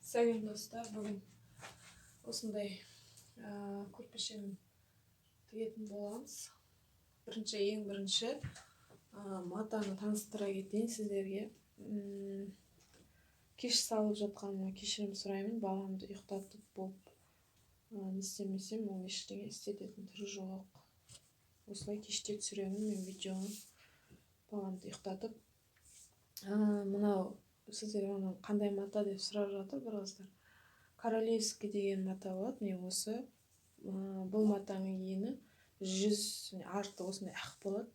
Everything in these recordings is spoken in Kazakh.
Сәлем, достар! Бүгін осындай көрпешені тігетін боламыз. Ең бірінші матаны таныстыра кетейін сіздерге. Кеш салып жатқаныма кешірім сұраймын. Баламды ұйықтатып болып, не істемесем, ол ештеңе істететін түрі жоқ. Осылай кеште түсіремін мен видеоны, баламды ұйықтатып. Мынау сіздер оны қандай мата деп сұрап жатыр бір қыздар. Королевский деген мата болады. Міне, осы бұл матаның ені 100, арты осындай ақ болады.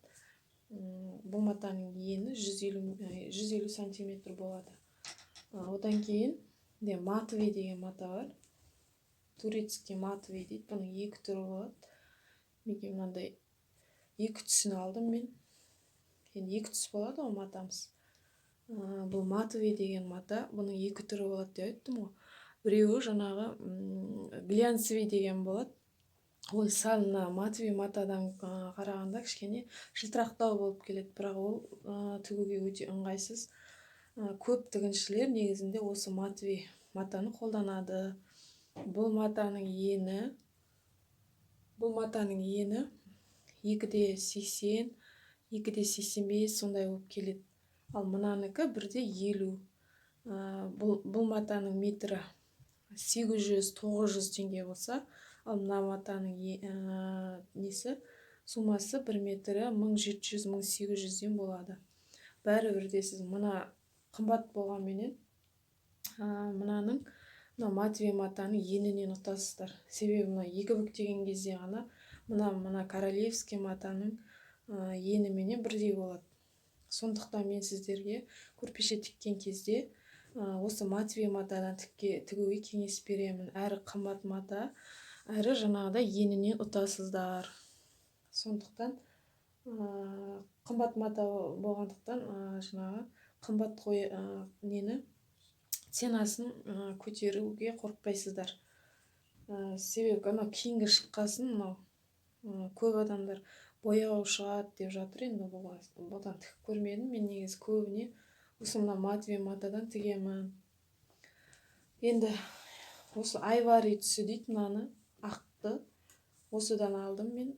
Бұл матаның ені 150 сантиметр болады. Одан кейін де матовый деген мата бар. Турецкий матовый дейді. Бұның екі түрі болады. Мінекей, мынандай екі түсін алдым мен. Енді екі түс болады ғой матамыз. Бұл матовый деген мата, бұның екі түрі болады деп айттым ғой. Біреуі жаңағы глянцевый деген болады. Ол сәл мына матовый матадан қарағанда кішкене жылтырақтау болып келеді, бірақ ол тігуге өте ыңғайсыз. Көп тігіншілер негізінде осы матовый матаны қолданады. Бұл матаның ені 2,80, 2,85 сондай болып келеді. Ал мынанікі 1,50. Бұл матаның метрі 800-900 теңге болса, ал мына матаның несі, суммасы бір метрі 1700, 1800-ден болады. Бәрібір де сіз мына қымбат болғанменен, мынаның, мына матовый матаның енінен ұтасыздар. Себебі мына екі бүктеген кезде ғана мына королевский матаның еніменен бірдей болады. Сондықтан мен сіздерге көрпеше тіккен кезде осы матовый матадан тігуге кеңес беремін. Әрі қымбат мата, әрі жаңағыдай енінен ұтасыздар. Сондықтан қымбат мата болғандықтан, жаңағы қымбат қой, нені, ценасын көтеруге қорықпайсыздар. Себебі анау кейінгі шыққасын мынау көп адамдар бояу шығады деп жатыр. Енді бұдан тігіп көрмедім мен. Негізі көбіне осы мына матовый матадан тігемін. Енді осы айвари түсі дейді мынаны, ақты, осыдан алдым мен.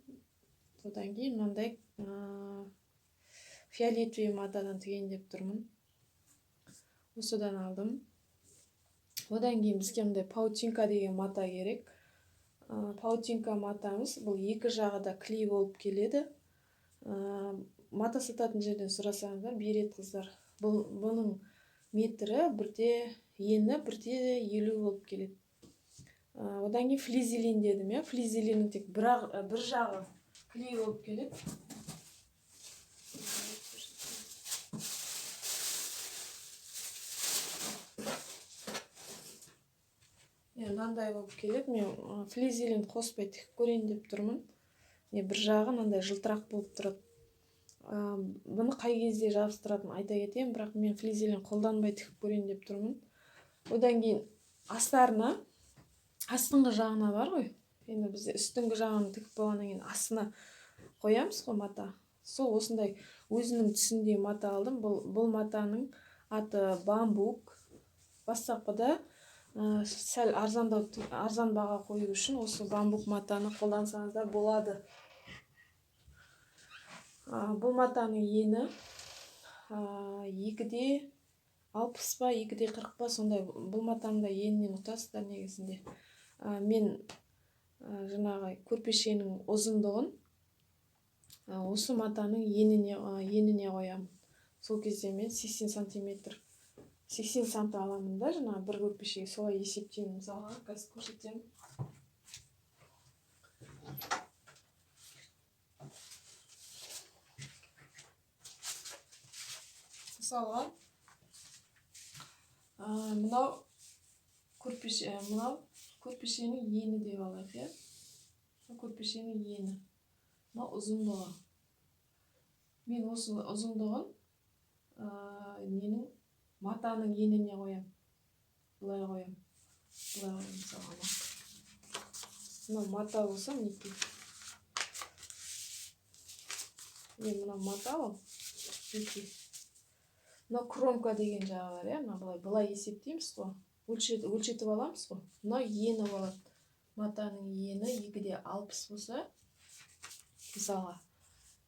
Содан кейін мынандай фиолетовый матадан тігейін деп тұрмын, осыдан алдым. Одан кейін бізге мындай паутинка деген мата керек. Паутинка матамыз бұл екі жағы да клей болып келеді. Мата сататын жерден сұрасаңыздар, береді, қыздар. Бұның метрі бірде, ені 1,50 болып келеді. Одан кейін флизелин дедім, иә. Флизелиннің тек бір жағы клей болып келеді. Мынандай болып келеді. Мен флизелин қоспай тігіп көрейін деп тұрмын. Міне, бір жағы мынандай жылтырақ болып тұрады. Бұны қай кезде жабыстыратынын айта кетемін, бірақ мен флизелин қолданбай тігіп көрейін деп тұрмын. Одан кейін астарына, астыңғы жағына бар ғой. Енді бізде үстіңгі жағын тігіп болғаннан кейін астына қоямыз ғой мата. Сол осындай өзінің түсіндей мата алдым. Бұл матаның аты бамбук. Бастапқыда сәл арзандау, арзан баға қою үшін осы бамбук матаны қолдансаңыздар болады. Бұл матаның ені 2,60 па, 2,40 па, сондай. Бұл матаның да енінен ұтасыздар негізінде. Мен жаңағы көрпешенің ұзындығын осы матаның еніне қоямын. Сол кезде мен 80 сантиметр, 80 сант аламын да, жаңағы бір көрпешеге солай есептеймін. Мысалға, қазір көрсетемін. Мысалға, мынау көрпеше, мынау көрпешенің ені деп алайық, иә. Мынау көрпешенің ені, мынау ұзындығы. Мен осы ұзындығын ненің, матаның еніне қоямын. Былай қоямын, былай қоямын. Мысалға, мынау мата болса, мінекей, міне, мынау мата ғой, мінекей, мынау кромка деген жағы бар, иә. Мына былай былай есептейміз ғой. Өлшетіп аламыз ғой. Мынау ені болады. Матаның ені 2,60 болса, мысалға,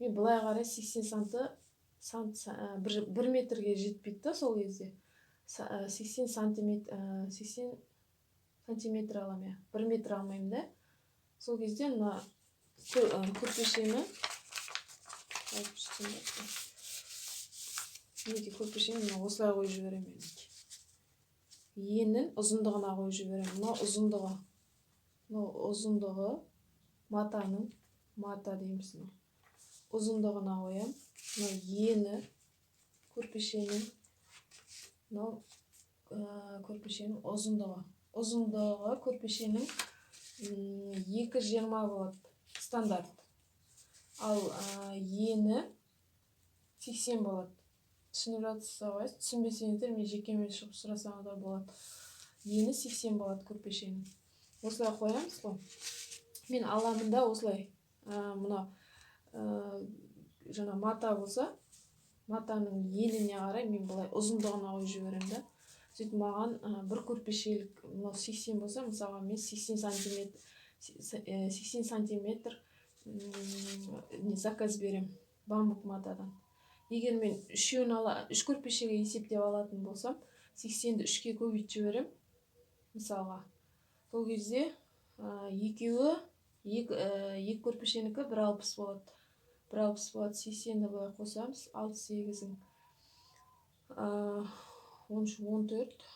мен былай қарай 80 санты, 1 метрге жетпейді да сол кезде. 80 сантиметр, 80 сантиметр аламын, иә. 1 метр алмаймын да. Сол кезде мына көрпешені мінекей, көрпешені мына осылай қойып жіберемін мінекей. Енін ұзындығына қойып жіберемін. Мынау ұзындығы. Мынау ұзындығы матаның, мата дейміз мынау. Ұзындығына қоямын. Мынау ені көрпешенің, мынау көрпешенің ұзындығы. Ұзындығы көрпешенің 2,20 болады стандарт. Ал ені 80 болады. Түсініп жатсыздар ғой? Түсінбесеңіздер, мен жекеме шығып сұрасаңыздар болады. Ені 80 болады көрпешенің. Осылай қоямыз ғой. Мен аламын да осылай, мына жаңа мата болса, матаның еніне қарай мен былай ұзындығына қойып жіберемін да. Сөйтіп маған бір көрпешелік мынау 80 болса, мысалға мен 80 сантиметр, 80 сантиметр заказ беремін бамбук матадан. Егер мен үшеуін ала, үш көрпешеге есептеп алатын болсам, 80-ді 3-ке көбейтіп жіберемін мысалға. Сол кезде екеуі, екі көрпешенікі 1,60 болады. 1,60 болады. 80-ді былай қосамыз. 6 сегізің, 13, 14,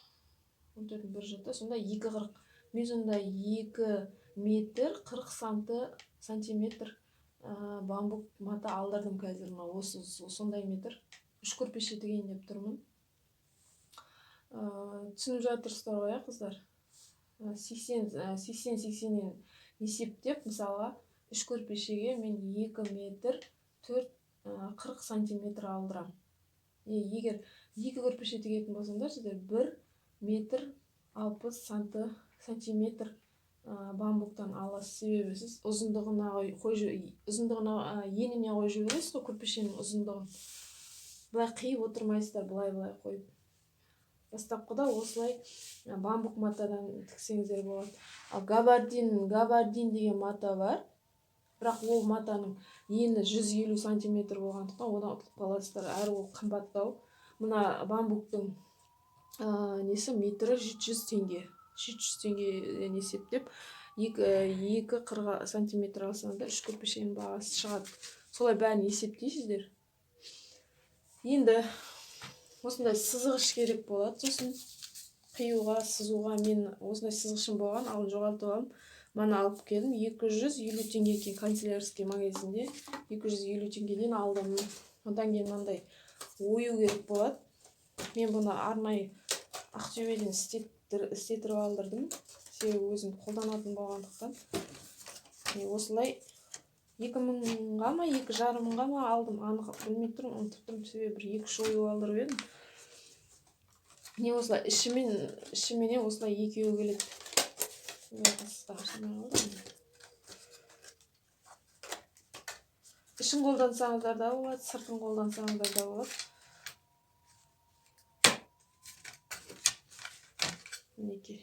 14-дің бір жеті, сонда 2,40. Мен сонда 2 метр 40 сантиметр бамбук мата алдырдым қазір. Мына осы сондай метр. Үш көрпеше тігейін деп тұрмын. Түсініп жатырсыздар ғой, ә, қыздар? 80-80-нен есептеп, мысалға, үш көрпешеге мен 2 метр 4, 40 сантиметр алдырамын. Егер екі көрпеше тігетін болсаңдар, сіздер 1 метр 60 сантиметр бамбуктан аласыз. Себебі сіз ұзындығына қой, ұзындығына, еніне қойып жібересіз ғой көрпешенің ұзындығын. Былай қиып отырмайсыздар, былай-былай қойып. Бастапқыда осылай бамбук матадан тіксеңіздер болады. Ал габардин деген мата бар. Бірақ ол матаның ені 150 сантиметр болғандықтан одан ұтылып қаласыздар. Әрі ол қымбаттау. Мына бамбуктың несі метрі 700 теңге. 700 теңгеден есептеп, 2,40 сантиметр алсаңыздар, үш көрпешенің бағасы шығады. Солай бәрін есептейсіздер. Енді осындай сызғыш керек болады. Сосын қиюға, сызуға мен осындай сызғышым болған, ал жоғалтып алдым. Мана алып келдім. 250 теңге екен канцелярский магазинде. 250 теңгеден алдым. Одан кейін мынандай ою керек болады. Мен бұны арнайы Ақтөбеден істетіріп алдырдым. Себебі өзім қолданатын болғандықтан. Міне осылай екі мыңға ма, екі жарым мыңға ма алдым, анық білмей тұрмын, ұмытып тұрмын. Себебі бір екі-үш ою алдырып едім. Міне осылай ішіменен осылай екеуі келеді. Ішін қолдансаңыздар да болады, сыртын қолдансаңыздар да болады. Мінекей.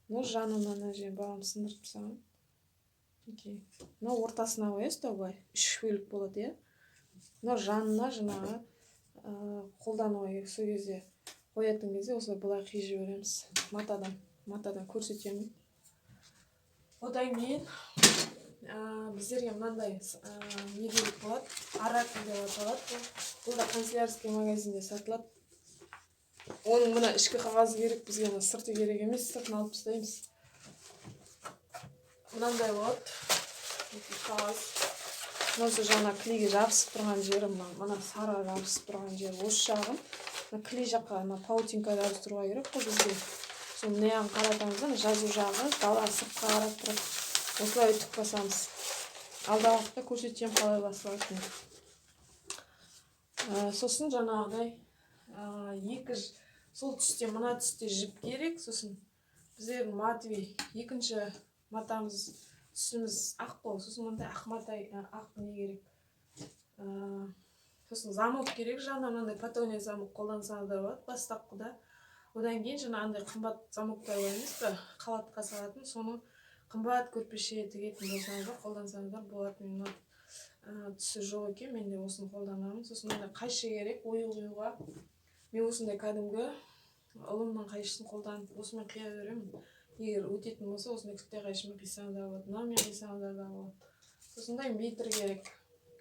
Мынау жанынан ана жерін балам сындырып тастаған. Мінекей. Мынау ортасына қоясыз да былай, үш бөлік болады, иә. Мынау жанына жаңағы қолдануға керек. Сол кезде қоятын кезде осылай былай қиып жібереміз. Матадан көрсетемін. Одан кейін біздерге мынандай не керек болады, аракл деп аталады. Бұл да канцелярский магазинде сатылады. Оның мына ішкі қағазы керек бізге, мына сырты керек емес, сыртын алып тастаймыз. Мынандай болады қағаз. Мынаусы жаңа клейге жабысып тұрған жері, мына сары жабысып тұрған жері, осы жағын мына клей жаққа, мына паутинка жабыстыруға керек қой бізге. Сол мына жағын қаратамыз да, жазу жағы дала сыртқа қарап тұрады. Осылай үтік басамыз. Алдағы уақытта көрсетемін қалай басылатынын. Сосын жаңағыдай, екі сол түсте, мына түсте жіп керек. Сосын біздердің матовый екінші матамыз, түсіміз ақ қой. Сосын мындай ақ мата, ақ не керек. Сосын замок керек, жаңа мынандай патония замок қолдансаңыздар болады бастапқыда. Одан кейін жаңа андай қымбат замоктар бар емес пе, қалатқа салатын, соны қымбат көрпеше тігетін болсаңыздар, қолдансаңыздар болады. Мен мына түсі жоқ екен, мен де осыны қолданамын. Сосын мынандай қайшы керек ою қиюға. Мен осындай кәдімгі ұлымның қайшысын қолданып осымен қия беремін. Егер өтетін болса, осындай кішкентай қайшымен қисаңыздар болады, мынамен қисаңыздар да болады. Осындай метр керек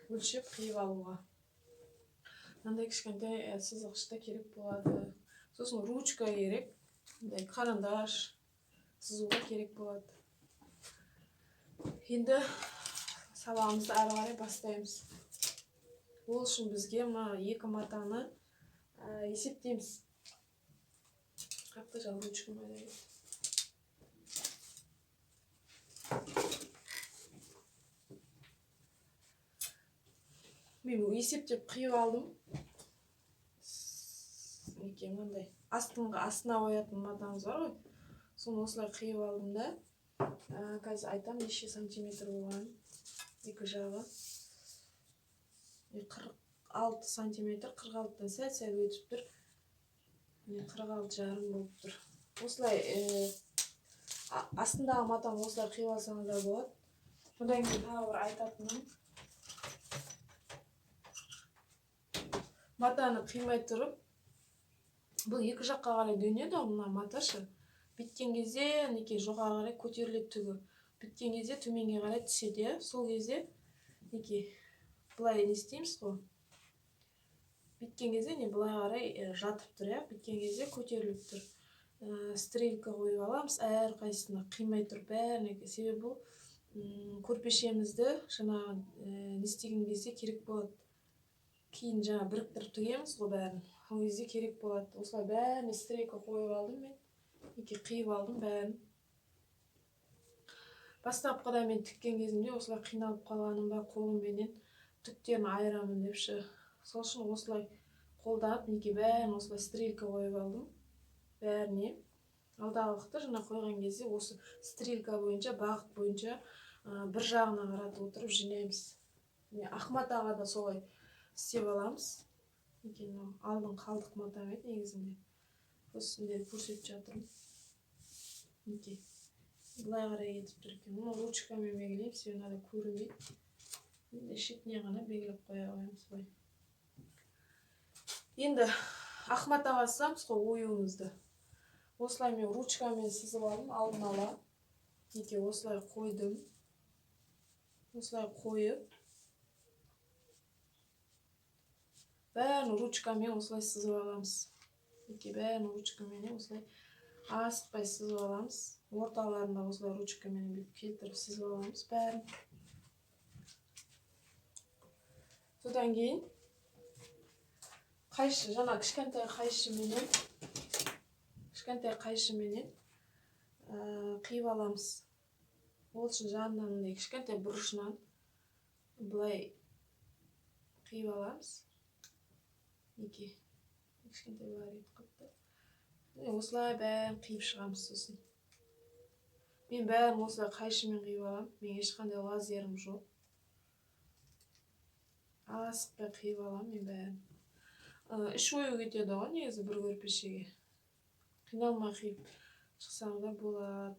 өлшеп қиып алуға. Мынандай кішкентай сызғыш та керек болады. Сосын ручка керек, мындай карандаш сызуға керек болады. Енді сабағымызды әрі қарай бастаймыз. Ол үшін бізге мына екі матаны есептейміз. Қақты жал ручкам айда кетті. Мен есептеп қиып алдым. Мінекей мынандай астына қоятын матамыз бар ғой, соны осылай қиып алдым да. Қазір айтам неше сантиметр болған екі жағы. 46 сантиметр, 46-дан сәл-сәл өтіп тұр. Міне 46,5 болып тұр. Осылай астындағы матаны осылай қиып алсаңыздар болады. Одан кейін тағы бір айтатыным, матаны қимай тұрып, бұл екі жаққа қарай дөнеді ғой мына маташы. Біткен кезде мінекей жоғары қарай көтеріледі түгі. Біткен кезде төменге қарай түседі, иә. Сол кезде мінекей былай не істейміз ғой. Біткен кезде не былай қарай жатып тұр, иә. Біткен кезде көтеріліп тұр. Стрелка қойып аламыз әрқайсысына қимай тұрып бәріне. Себебі бұл көрпешемізді жаңағы не істеген кезде керек болады. Кейін жаңа біріктіріп тігеміз ғой бәрін. Ол кезде керек болады. Осылай бәріне стрелка қойып алдым мен. Мінекей қиып алдым бәрін. Бастапқыда мен тіккен кезімде осылай қиналып қалғаным ба, қолымменен түктерін айырамын депші. Сол үшін осылай қолданып, мінекей бәрін осылай стрелка қойып алдым бәріне. Алдағы уақытта жаңа қойған кезде осы стрелка бойынша, бағыт бойынша бір жағына қаратып отырып жинаймыз. Міне ақ матаға да солай істеп аламыз. Мінекей мынау алдын қалдық матам еді негізінде. Осындай көрсетіп жатырмын. Мінекей былай қарай кетіп тұр екен. Мұны ручкамен белгілеймін, себебі мынада көрінбейді. Енді шетіне ғана белгілеп қоя қоямыз былай. Енді ақ матаға сызамыз ғой оюымызды. Осылай мен ручкамен сызып алдым алдын ала. Мінекей осылай қойдым. Осылай қойып бәрін ручкамен осылай сызып аламыз. Мінекей бәрін ручкамен осылай асықпай сызып аламыз. Орталарында осылай ручкамен бүйтіп келтіріп сызып аламыз бәрін. Содан кейін қайшы, жаңа кішкентай қайшыменен қиып аламыз. Ол үшін жанынан мындай кішкентай бұрышынан былай қиып аламыз. Мінекей кішкентай былай кетіп қалыпты. Міне осылай бәрін қиып шығамыз сосын. Мен бәрін осылай қайшымен қиып аламын. Мен ешқандай лазерім жоқ. Асықпай қиып аламын мен бәрін. 3 ою кетеді ғой негізі бір көрпешеге. Қиналмай қиып шықсаңыздар болады.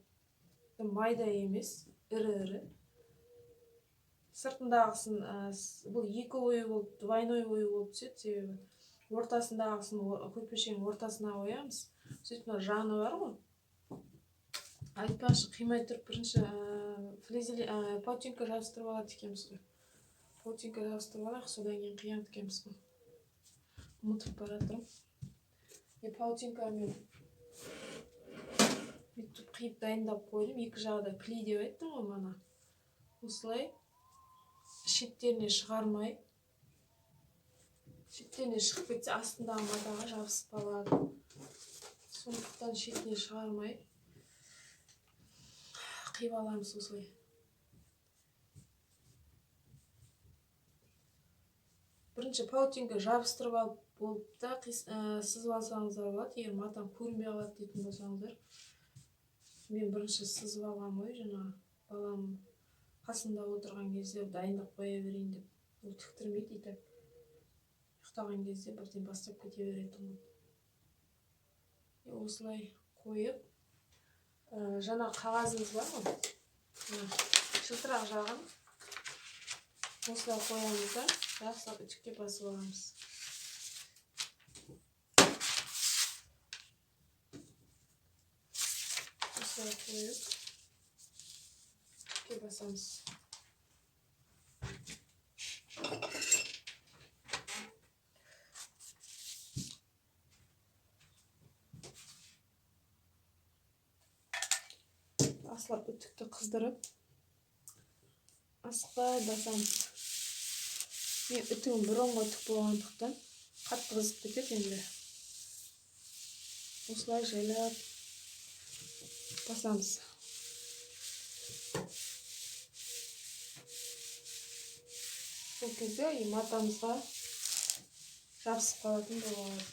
Майда емес, ірі-ірі. Сыртындағысын, бұл екі ою болып, двойной ою болып түседі, себебі ортасындағысын көрпешенің ортасына қоямыз. Сөйтіп мына жаны бар ғой. Айтпақшы, қимай тұрып бірінші паутинка жабыстырып алады екенбіз ғой. Паутинка жабыстырып алайық, содан кейін қиямыз екенбіз ғой. Ұмытып бара жатырмын. Мен паутинкамен бүйтіп қиып дайындап қойдым. Екі жағы да плей деп айттым ғой мана. Осылай шеттеріне шығармай, шеттеріне шығып кетсе астындағы матаға жабысып қалады. Сондықтан шетіне шығармай қиып аламыз осылай. Бірінші паутинка жабыстырып алып болып та сызып алсаңыздар болады. Егер матам көрінбей қалады дейтін болсаңыздар, мен бірінші сызып алғам ғой, жаңа балам қасында отырған кезде дайындап қоя берейін деп. Ол тіктірмейді, и так ұйықтаған кезде бірден бастап кете беретін ғой. Осылай қойып, жаңа қағазымыз бар ғой, жылтырақ жағын осылай қоямыз да, жақсылап үтікке басып аламыз. Осылай қойып үтікке басамыз. Асылап үтікті қыздырып, асықпай басамыз. Мен үтігім бұрынғы үтік болғандықтан қатты қызып кетеді енді. Осылай жайлап басамыз. Сол кезде матамызға жабысып қалатын болады.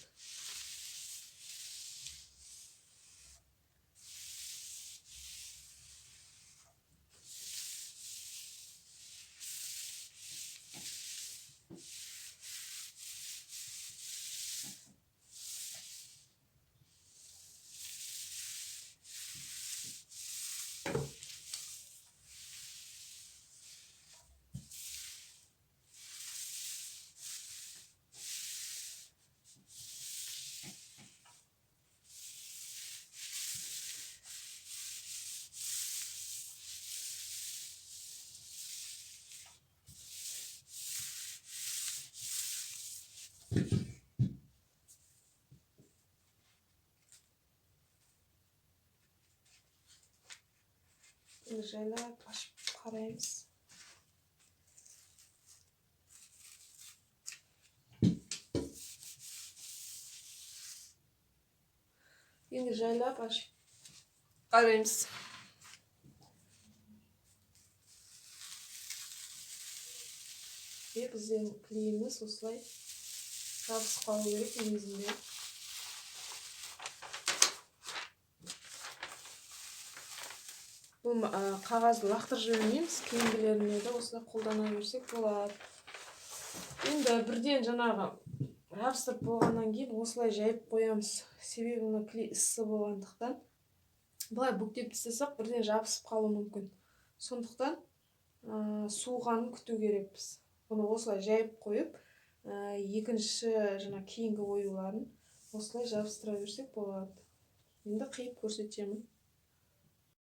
Жайлап ашып қараймыз. Енді жайлап ашып қараймыз. Біздің клейіміз осылай жабысып қалу керек негізінде. Бұл қағазды лақтырып жібермейміз, кейінгілеріне де осылай қолдана берсек болады. Енді бірден жаңағы жабыстырып болғаннан кейін осылай жайып қоямыз. Себебі мына клей ыссы болғандықтан былай бүктеп тастасақ бірден жабысып қалуы мүмкін. Сондықтан суығанын күту керекпіз. Бұны осылай жайып қойып, екінші жаңа кейінгі оюларын осылай жабыстыра берсек болады. Енді қиып көрсетемін.